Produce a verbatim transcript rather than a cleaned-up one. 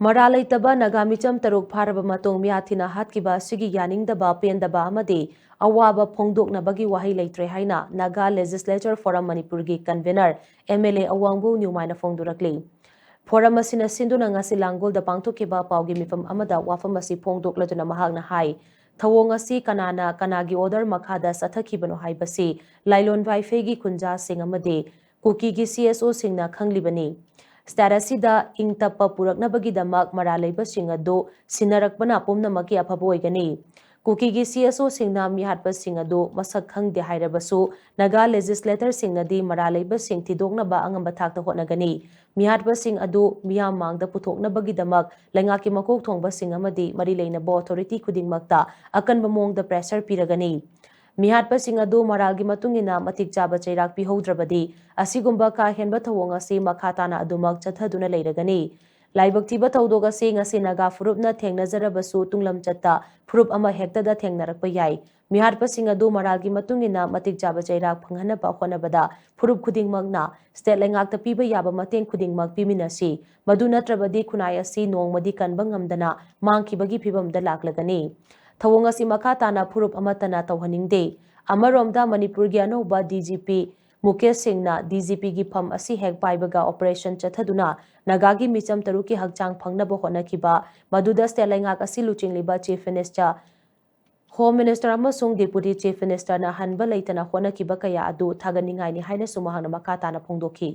ꯃꯔꯥꯜ ꯂꯩꯇꯕ ꯅꯥꯒꯥ ꯃꯤꯆꯝ ꯇꯔꯨꯛ ꯐꯥꯔꯕ ꯃꯇꯨꯡ ꯃꯤꯍꯥꯠ ꯊꯤꯅ ꯍꯥꯠꯈꯤꯕ ꯑꯁꯤꯒꯤ ꯌꯥꯅꯤꯡꯗꯕ ꯄꯦꯟꯗꯕ ꯑꯃꯗꯤ ꯑꯋꯥꯕ ꯐꯣꯡꯗꯣꯛꯅꯕꯒꯤ ꯋꯥꯍꯩ ꯂꯩꯇ꯭ꯔꯦ ꯍꯥꯏꯅ ꯅꯥꯒꯥ ꯂꯦꯖꯤꯁꯂꯦꯆꯔ ꯐꯣꯔꯝ ꯃꯅꯤꯄꯨꯔꯒꯤ ꯀꯟꯚꯦꯅꯔ ꯑꯦꯝ ꯑꯦꯜ ꯑꯦ ꯑꯋꯥꯡꯕꯧ ꯅ꯭ꯌꯨꯃꯥꯏꯅ ꯐꯣꯡꯗꯣꯔꯛꯂꯤ꯫ ꯐꯣꯔꯝ ꯑꯁꯤꯅ ꯁꯤꯟꯗꯨꯅ ꯉꯁꯤ ꯂꯥꯡꯒꯣꯜꯗ ꯄꯥꯡꯊꯣꯛꯈꯤꯕ ꯄꯥꯎꯒꯤ ꯃꯤꯐꯝ ꯑꯃꯗ ꯋꯥꯐꯝ ꯑꯁꯤ ꯐꯣꯡꯗꯣꯛꯂꯗꯨꯅ ꯃꯍꯥꯛꯅ ꯍꯥꯏ, ꯊꯧꯑꯣꯡ ꯑꯁꯤ ꯀꯅꯥꯅ ꯀꯅꯥꯒꯤ ꯑꯣꯔꯗꯔ ꯃꯈꯥꯗ ꯆꯠꯊꯈꯤꯕꯅꯣ ꯍꯥꯏꯕꯁꯤ ꯂꯥꯏꯂꯣꯟ ꯋꯥꯏꯐꯩꯒꯤ ꯈꯨꯟꯖꯥꯁꯤꯡ ꯑꯃꯗꯤ ꯀꯨꯀꯤꯒꯤ ꯁꯤ ꯑꯦꯁ ꯑꯣꯁꯤꯡꯅ ꯈꯪꯂꯤꯕꯅꯤ꯫ ꯁ꯭ꯇꯦꯠ ꯑꯁꯤꯗ ꯏꯪ ꯇꯞꯄ ꯄꯨꯔꯛꯅꯕꯒꯤꯗꯃꯛ ꯃꯔꯥꯜ ꯂꯩꯕꯁꯤꯡ ꯑꯗꯨ ꯁꯤꯟꯅꯔꯛꯄꯅ ꯄꯨꯝꯅꯃꯛꯀꯤ ꯑꯐꯕ ꯑꯣꯏꯒꯅꯤ꯫ ꯀꯨꯀꯤꯒꯤ ꯁꯤ ꯑꯦꯁ ꯑꯣꯁꯤꯡꯅ ꯃꯤꯍꯥꯠꯄꯁꯤꯡ ꯑꯗꯨ ꯃꯁꯛ ꯈꯪꯗꯦ ꯍꯥꯏꯔꯕꯁꯨ, ꯅꯥꯒꯥ ꯂꯦꯖꯤꯁꯂꯦꯇꯔꯁꯤꯡꯅꯗꯤ ꯃꯔꯥꯜ ꯂꯩꯕꯁꯤꯡ ꯊꯤꯗꯣꯛꯅꯕ ꯑꯉꯝꯕ ꯊꯥꯛꯇ ꯍꯣꯠꯅꯒꯅꯤ꯫ ꯃꯤꯍꯥꯠꯄꯁꯤꯡ ꯑꯗꯨ ꯃꯤꯌꯥꯝ ꯃꯥꯡꯗ ꯄꯨꯊꯣꯛꯅꯕꯒꯤꯗꯃꯛ ꯂꯩꯉꯥꯛꯀꯤ ꯃꯀꯣꯛ ꯊꯣꯡꯕꯁꯤꯡ ꯑꯃꯗꯤ ꯃꯔꯤ ꯂꯩꯅꯕ ꯑꯣꯊꯣꯔꯤꯇꯤ ꯈꯨꯗꯤꯡꯃꯛꯇ ꯑꯀꯟꯕ ꯃꯑꯣꯡꯗ ꯄ꯭ꯔꯦꯁꯔ ꯄꯤꯔꯒꯅꯤ꯫ ꯃꯤꯍꯥꯠꯄꯁꯤꯡ ꯑꯗꯨ ꯃꯔꯥꯜꯒꯤ ꯃꯇꯨꯡ ꯏꯟꯅ ꯃꯇꯤꯛ ꯆꯥꯕ ꯆꯩꯔꯥꯛ ꯄꯤꯍꯧꯗ꯭ꯔꯕꯗꯤ, ꯑꯁꯤꯒꯨꯝꯕ ꯀꯥ ꯍꯦꯟꯕ ꯊꯧꯑꯣꯡ ꯑꯁꯤ ꯃꯈꯥ ꯇꯥꯅ ꯑꯗꯨꯃꯛ ꯆꯠꯊꯗꯨꯅ ꯂꯩꯔꯒꯅꯤ꯫ ꯂꯥꯏꯕꯛ ꯊꯤꯕ ꯊꯧꯗꯣꯛ ꯑꯁꯤ ꯉꯁꯤ ꯅꯥꯒꯥ ꯐꯨꯔꯨꯞꯅ ꯊꯦꯡꯅꯖꯔꯕꯁꯨ, ꯇꯨꯡꯂꯝꯆꯠꯇ ꯐꯨꯔꯨꯞ ꯑꯃ ꯍꯦꯛꯇꯗ ꯊꯦꯡꯅꯔꯛꯄ ꯌꯥꯏ꯫ ꯃꯤꯍꯥꯠꯄꯁꯤꯡ ꯑꯗꯨ ꯃꯔꯥꯜꯒꯤ ꯃꯇꯨꯡ ꯏꯟꯅ ꯃꯇꯤꯛ ꯆꯥꯕ ꯆꯩꯔꯥꯛ ꯐꯪꯍꯟꯅꯕ ꯍꯣꯠꯅꯕꯗ ꯐꯨꯔꯨꯞ ꯈꯨꯗꯤꯡꯃꯛꯅ ꯁ꯭ꯇꯦꯠ ꯂꯩꯉꯥꯛꯇ ꯄꯤꯕ ꯌꯥꯕ ꯃꯇꯦꯡ ꯈꯨꯗꯤꯡꯃꯛ ꯄꯤꯃꯤꯟꯅꯁꯤ꯫ ꯃꯗꯨ ꯅꯠꯇ꯭ꯔꯕꯗꯤ ꯈꯨꯟꯅꯥꯏ ꯑꯁꯤ ꯅꯣꯡꯃꯗꯤ ꯀꯟꯕ ꯉꯝꯗꯅ ꯃꯥꯡꯈꯤꯕꯒꯤ ꯐꯤꯚꯝꯗ ꯂꯥꯛꯂꯒꯅꯤ꯫ ꯊꯧꯑꯣꯡ ꯑꯁꯤ ꯃꯈꯥ ꯇꯥꯅ ꯐꯨꯔꯨꯞ ꯑꯃꯠꯇꯅ ꯇꯧꯍꯟꯅꯤꯡꯗꯦ꯫ ꯑꯃꯔꯣꯝꯗ ꯃꯅꯤꯄꯨꯔꯒꯤ ꯑꯅꯧꯕ ꯗꯤ ꯖꯤ ꯄꯤ ꯃꯨꯀꯦꯁ ꯁꯤꯡꯅ ꯗꯤ ꯖꯤ ꯄꯤꯒꯤ ꯐꯝ ꯑꯁꯤ ꯍꯦꯛ ꯄꯥꯏꯕꯒ ꯑꯣꯄꯔꯦꯁꯟ ꯆꯠꯊꯗꯨꯅ ꯅꯥꯒꯥꯒꯤ ꯃꯤꯆꯝ ꯇꯔꯨꯛꯀꯤ ꯍꯛꯆꯥꯡ ꯐꯪꯅꯕ ꯍꯣꯠꯅꯈꯤꯕ, ꯃꯗꯨꯗ ꯁ꯭ꯇꯦꯠ ꯂꯩꯉꯥꯛ ꯑꯁꯤ ꯂꯨꯆꯤꯡꯂꯤꯕ ꯆꯤꯐ ꯃꯤꯅꯤꯁꯇꯔ, ꯍꯣꯝ ꯃꯤꯅꯤꯁꯇꯔ ꯑꯃꯁꯨꯡ ꯗꯦꯄꯨꯇꯤ ꯆꯤꯐ ꯃꯤꯅꯤꯁꯇꯔꯅ ꯍꯟꯕ ꯂꯩꯇꯅ ꯍꯣꯠꯅꯈꯤꯕ ꯀꯌꯥ ꯑꯗꯨ ꯊꯥꯒꯠꯅꯤꯡꯉꯥꯏꯅꯤ ꯍꯥꯏꯅꯁꯨ ꯃꯍꯥꯛꯅ ꯃꯈꯥ ꯇꯥꯅ ꯐꯣꯡꯗꯣꯛꯈꯤ꯫